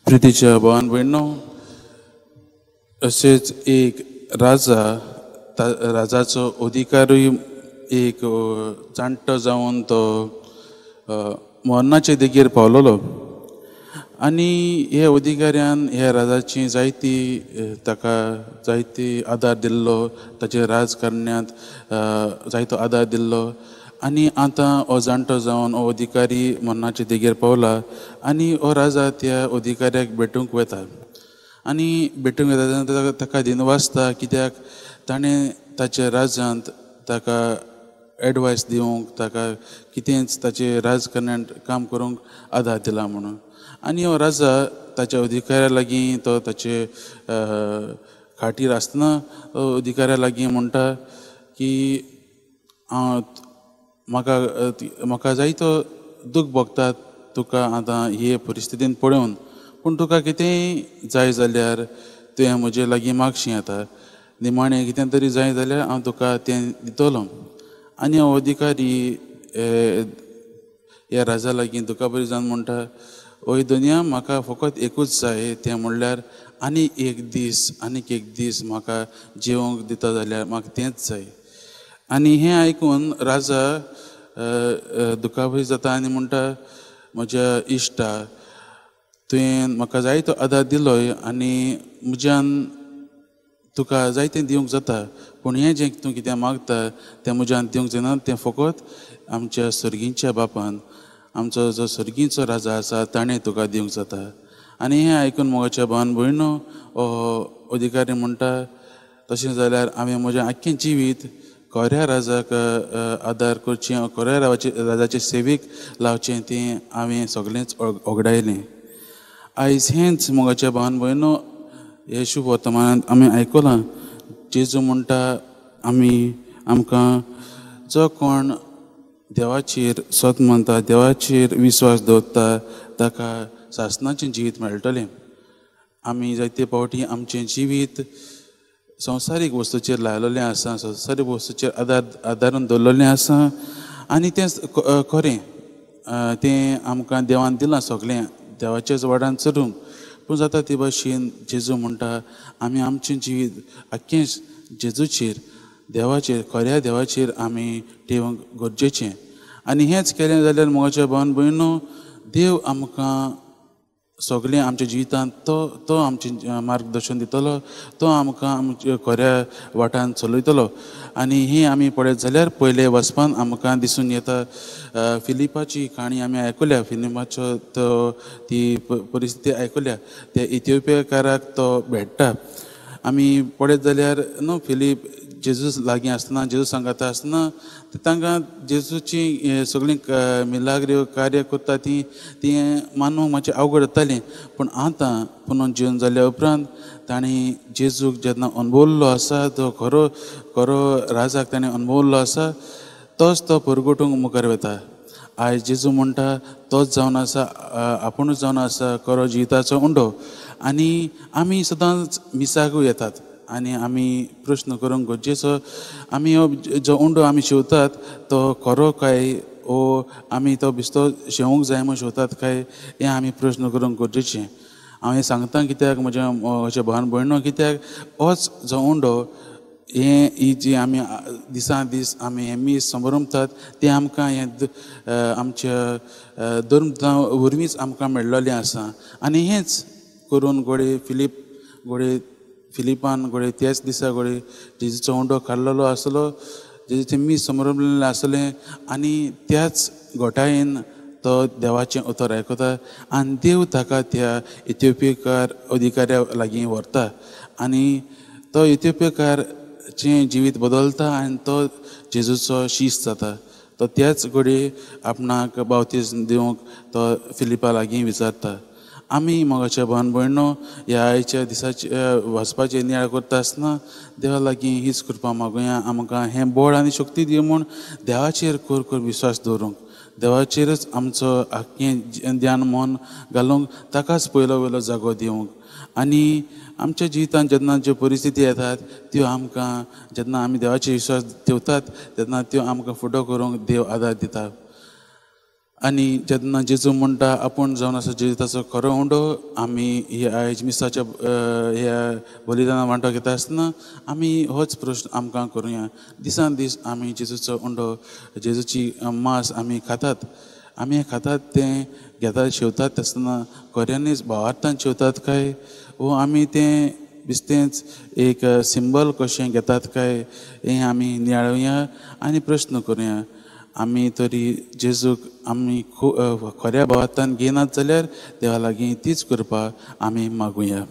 प्रितीच्या भावान भयणो, अशेंच एक राजा, राजाचो अधिकारूय एक जाणटो जावन तो मरणाचे देगेर पावलोलो आनी हे अधिकाऱ्यान ह्या राजाची जायती ताका जायती आदार दिल्लो, ताचे राज करण्यांत जायतो आदार दिल्लो आनी आतां हो जाणटो जावन हो अधिकारी मरणाचे देगेर पावला आनी हो राजा त्या अधिकाऱ्याक भेटूंक वता आनी भेटूंक वता तेन्ना ताका दिनवासता कित्याक ताणें ताच्या राज्यांत ताका एडवायस दिवंक, ताका कितेंच ताचे राज करण्यांत काम करूंक आदार दिला म्हणून. आनी हो राजा ताच्या अधिकाऱ्या लागीं तो ताचे खाटीर आसतना अधिकाऱ्या लागीं म्हणटा की हांव म्हाका म्हाका जायतो दूख भोगता तुका आतां हे परिस्थितीन पळोवन, पूण तुका कितेंय जाय जाल्यार तुवें म्हजे लागीं मागशी आतां निमाणें कितें तरी जाय जाल्यार हांव तुका तें दितलो. आनी हो अधिकारी ह्या राजा लागीं दुखापरी जावन म्हणटा, ओय दुनिया म्हाका फकत एकूच जाय तें म्हणल्यार आनी एक दीस, आनीक एक दीस म्हाका जेवंक दिता जाल्यार म्हाका तेंच जाय. आनी हें आयकून राजा दुखापरी जाता आनी म्हणटा, म्हज्या इश्टा तुवें म्हाका जायतो आदार दिलोय आनी म्हज्यान तुका जायतें दिवंक जाता, पूण हें जें तूं कितें मागता तें म्हज्यान दिवंक जायना, तें फकत आमच्या सर्गींच्या बापान, आमचो जो सर्गींचो राजा आसा ताणें तुका दिवंक जाता. आनी हें आयकून म्हज्या भावान भयणो अधिकारी म्हणटा, तशें जाल्यार हांवें म्हजें आख्खें जिवीत खऱ्या राजाक आदार करचें, खऱ्या राजाचे सेवेक लावचें तें हांवें सगळेंच ओगडायलें. आयज हेंच मोगाच्या भावान भयणो हे शुभ वर्तमानांत आमी आयकलां. जेजू म्हणटा आमी आमकां जो कोण देवाचेर सत मानता, देवाचेर विस्वास दवरता ताका सासणाचें जिवीत मेळटलें. आमी जायते फावटी आमचें जिवीत संवसारीक वस्तूचेर लायलेलें आसा, संवसारीक वस्तूचेर आदारून दवरलेलें आसा आनी तें खरें तें आमकां देवान दिलां सगळें देवाच्याच वाडान चलूंक, पूण जाता ते भाशेन जेजू म्हणटा आमी आमचें जिवीत आख्खेंच जेजूचेर, देवाचेर, खऱ्या देवाचेर आमी ठेवंक गरजेचें. आनी हेंच केलें जाल्यार मोगाच्या भावान भयणो देव आमकां सगळें आमच्या जिवितांत तो तो आमचें मार्गदर्शन दितलो, तो आमकां आमच्या खऱ्या वाटान चलयतलो. आनी हें आमी पळयत जाल्यार पयले वचपान आमकां दिसून येता. फिलिपाची काणी आमी आयकल्या, फिलिपाचो तो ती परिस्थिती आयकल्या, त्या इथिओपियाकाराक तो भेट्टा. आमी पळयत जाल्यार न्हू फिलीप जेजूस लागीं आसतना, जेजू सांगाता आसतना तांकां जेजूची सगळीं मिलाग्री कार्य करता ती ती मानूंक मातशें अवघड जातालीं, पूण आतां पुनोन जिवन जाल्या उपरांत तांणी जेजूक जेन्ना अणभवल्लो आसा, तो खरो खरो राजाक ताणें अणभवल्लो आसा, तोच तो परगटूंक मुखार वता. आयज जेजू म्हणटा तोच जावन आसा, आपुणूच जावन आसा खरो जिविताचो उंडो. आनी आमी सदांच मिसाकूय येतात आनी आमी प्रश्न करूंक गरजेचो, आमी हो जो उंडो आमी शिंवतात तो खरो काय ओ आमी तो बिस्तो शेवंक जाय म्हूण शिंवतात काय हें आमी प्रश्न करूंक गरजेचें. हांव हें सांगता कित्याक म्हज्या म्हज्या भावान भयणो, कित्याक होच जो उंडो हें ही जी आमी दिसान दीस आमी हें मीस समरमतात तें आमकां हें आमच्या धर्म वरवींच आमकां मेळ्ळेलें आसा. आनी हेंच करून घोडये फिलीप घोडये फिलिपान घोडये त्याच दिसा घोडये जेजूचो उंडो काडलेलो आसलो, जेजूचें मीस समरमलेलें आसलें आनी त्याच घोटायेन तो देवाचें उतर आयकता आनी देव ताका त्या इथिओपियाकार अधिकाऱ्या लागीं व्हरता आनी तो इथिओपियाकारचें जिवीत बदलता आनी तो जेजूचो शीस जाता. तो त्याच घडये आपणाक बावतीज दिवंक तो फिलिपा लागीं विचारता. आमी मोगाच्या भावान भयणो ह्या आयच्या दिसाचे वाचपाचें नियाळ करता आसतना देवा लागीं हीच कृपा मागुया, आमकां हें बळ आनी शक्ती दी म्हूण देवाचेर कोर कोर विस्वास दवरूंक, देवाचेरच आमचो आख्खें ध्यान मन घालूंक, ताकाच पयलो वयलो जागो दिवंक. आनी आमच्या जिवितांत जेन्ना ज्यो परिस्थिती येतात त्यो आमकां जेन्ना आमी देवाचेर विस्वास ठेवतात तेन्ना त्यो आमकां फुडो करूंक देव आदार दिता. आनी जेन्ना जेजू म्हणटा आपूण जावन आसा जिविताचो खरो उंडो, आमी ह्या आयज मिसाच्या ह्या बलिदाना वांटो घेता आसतना आमी होच प्रश्न आमकां करुया. दिसान दीस आमी जेजूचो उंडो, जेजूची मांस आमी खातात, आमी खातात तें घेतात शेवतात आसतना खऱ्यांनीच भावार्थान शेवतात काय वो आमी तें बिस्तेंच एक सिंबल कशें घेतात काय हें आमी नियाळुया आनी प्रश्न करुया. आमी तरी जेजूक आमी खऱ्या भावार्थान घेनात जाल्यार देवा लागीं तीच कृपा आमी मागुया.